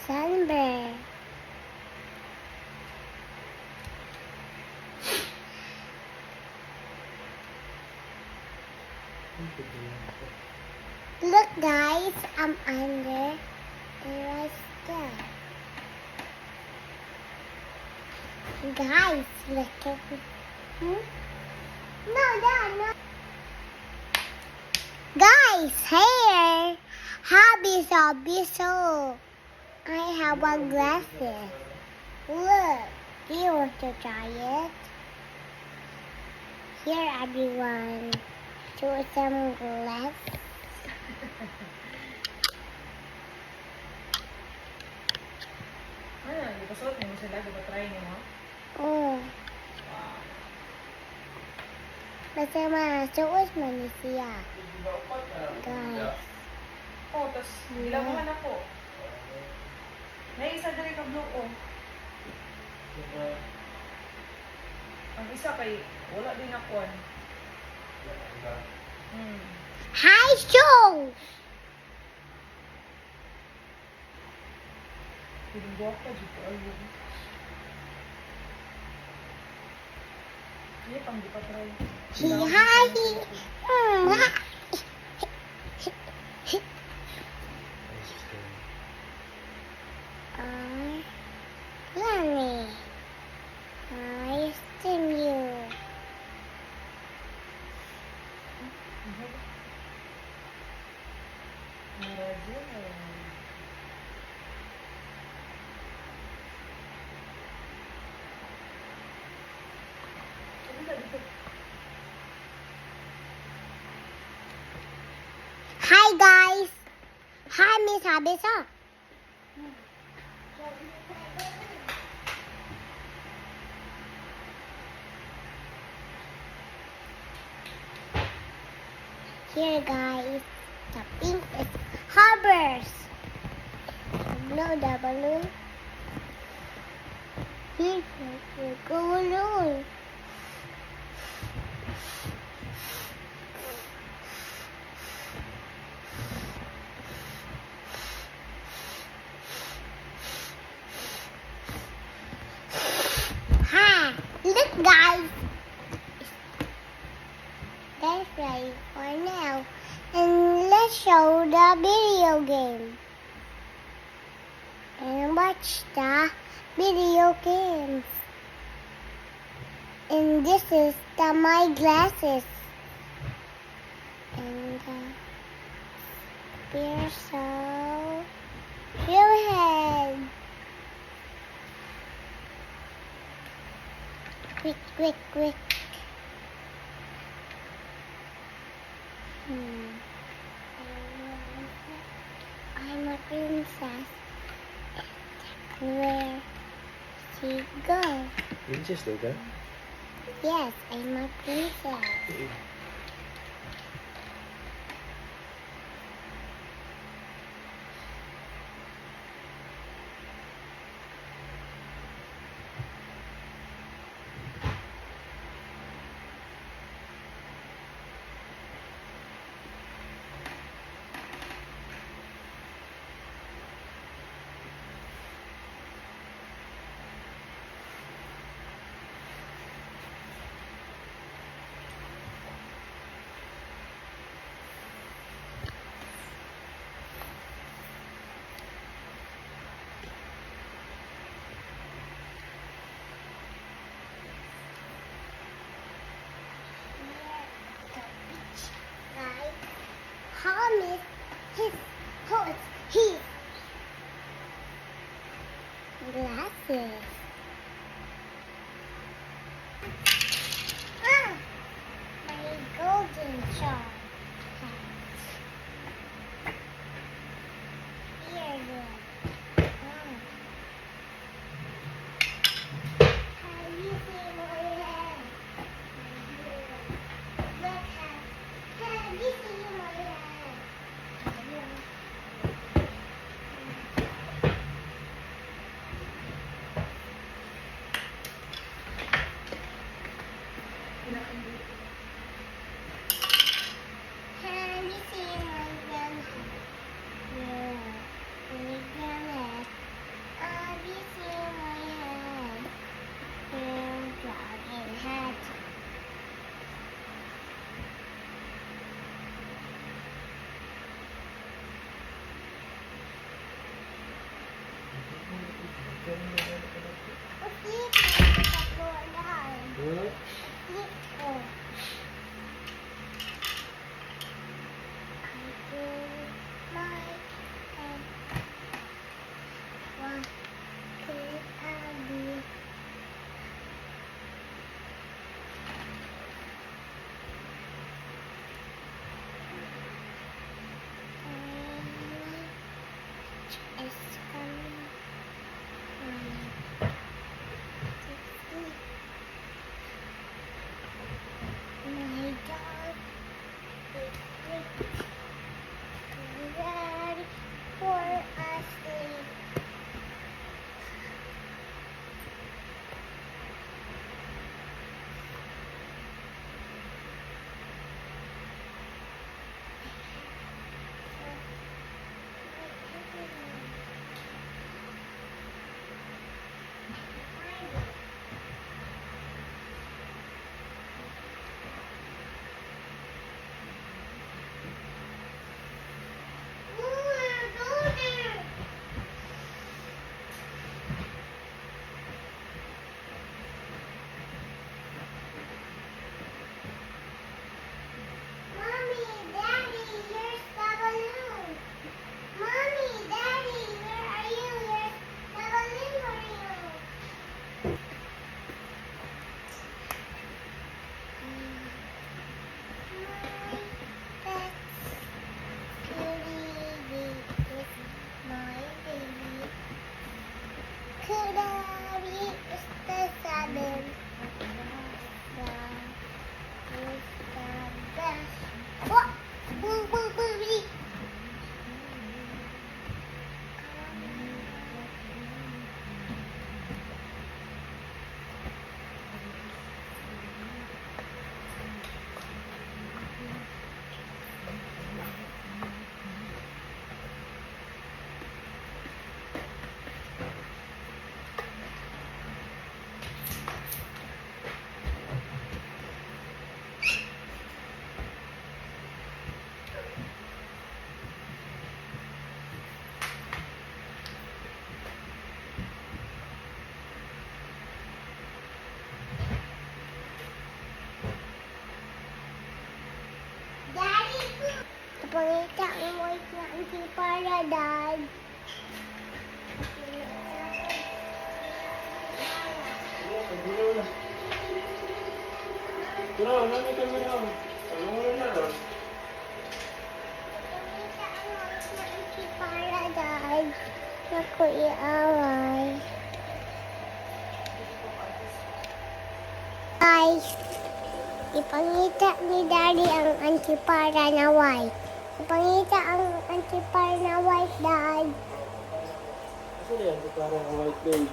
Sunburn. Look, guys, I'm under the right there. Guys, look at me. No, Dad, no. Guys, here. Hobby so so. I have a glasses. Look, do you want to try it? Here, everyone. Do some glass. Ano, gipasuot nimo sila, gipa-try nimo? Oh, basta masuot man ni siya. Guys. Oh, tas gilabuhan ako. May isa diri ka blue, oh. Ang isa kay wala din nakuan. Hi, show! Pero gwapa jud kaayo. Iya pang gipa-try. Hi, hi, hi. Ha. I Lenny. Nice to meet you. Marajo. Dito. Hi, guys. Hi, Miss Abisa. Here, guys, the pink is harbors. Blow the balloon. Here, the balloon. Ha! Look, guys. That's right for now. And let's show the video game. And watch the video games. And this is the my glasses. And the beer so your head. Quick, quick, quick. I'm a princess. Where she go? Princess daw ka? Yes, I'm a princess. Eh, The beach guy. How is his horse? His glasses. Ah, my golden charm hat. Here, look. Ah. Have you seen my hair? Look, have you seen my hair? Little. I do my head. What could I be? It's coming. My dog is ready for a sleep. Ooh, go there. Mommy, Daddy, here's the balloon. Mommy, Daddy, where are you? Here's the balloon for you. My pet kitty is my baby. Kitty is the seven. The is the best. What? Boo, boo, boo, boo. Daddy, Pangita ang white na antipara, Dad. Bro, nami kami ron. Ano mo na ron? Pangita ang white na antipara, Dad. Naku, iaway. Guys, ipangita ni Daddy ang antipara na white. Ipangita ang antipara na white, Dad. Kasi yan, parang white babe.